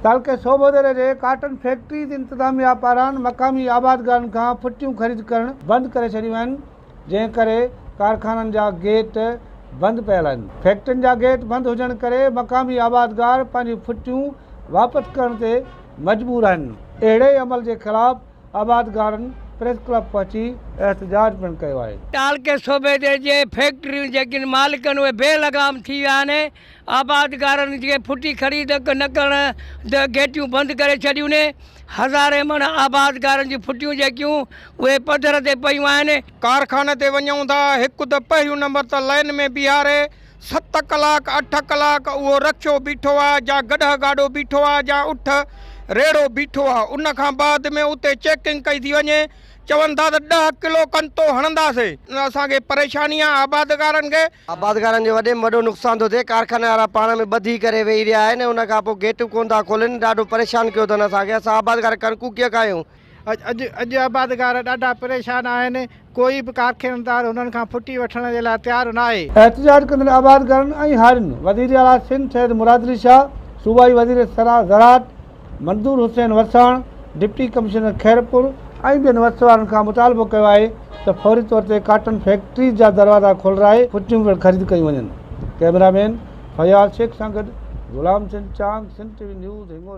تعلقي صوڀوديري جي cotton factories انتظاميا پاران مقامي آبادگارن کان ڦٽيون خريد ڪرڻ بند ڪري ڇڏيون آهن، جنهن ڪري ڪارخانن جا گيٽ بند پيل آهن. فيڪٽرين جا گيٽ بند هجڻ ڪري مقامي آبادگار پنهنجون ڦٽيون واپس ڪرڻ تي مجبور آهن. اهڙي عمل جي خلاف آبادگارن پريس ڪلب پهچي احتجاج پڻ ڪيو آهي. تعلقي صوڀيديري جي فيڪٽرين جيڪي مالڪن اهي بي لگام ٿي ويا آهن، آبادگارن جي ڦٽي خريد نه ڪرڻ ته گيٽيون بند ڪري ڇڏيون ني، هزارين مڻ آبادگارن جون ڦٽيون جيڪيون اهي پڌر تي پيون آهن. ڪارخاني تي وڃون ٿا هڪ ته پهريون نمبر ته لائن ۾ بيهاري ست ڪلاڪ اٺ ڪلاڪ اهو رڪشو بيٺو آ جا گڏهه گاڏو بيٺو آ جا اٺ ريڙهو بيٺو آ ان کان بعد ۾ اتي چيڪنگ ڪئي ٿي وڃي چون ٿا ته ڏهه ڪلو ڪنتو هڻنداسي. اسان کي پريشاني آ آبادگارن کي. آبادگارن جو وڏي ۾ وڏو نقصان ٿو ٿئي، ڪارخاني وارا پاڻ ۾ ٻڌي ڪري ويهي رهيا آهن، ان کان پوء گيٽ به ڪونه ٿا کولين، ڏاڍو پريشان ڪيو اٿن اسان کي، اسان آبادگار ڪڻڪون ڪيئن کايون. اڄ اڄ آبادگار ڏاڍا پريشان آهن، ڪوئي به ڪارخانيدار هنن کان ڦٽي وٺڻ جي لاء تيار ناهي. احتجاج ڪندڙ آبادگارن ۽ هارين وزيراعليٰ سنڌ سيد مراد علي شاهه، صوبائي وزير زراعت منظور حسين وساڻ، ڊپٽي ڪمشنر خيرپور ۽ ٻين وس وارن کان مطالبو ڪيو آهي ته فوري طور تي ڪاٽن فيڪٽريز جا دروازا کولرائي ڦٽيون پڻ خريد ڪيون وڃن. ڪئميرا مين فياض شيخ سان گڏ Ghulam Hussain Chang, Sindh T V news, Hingorja.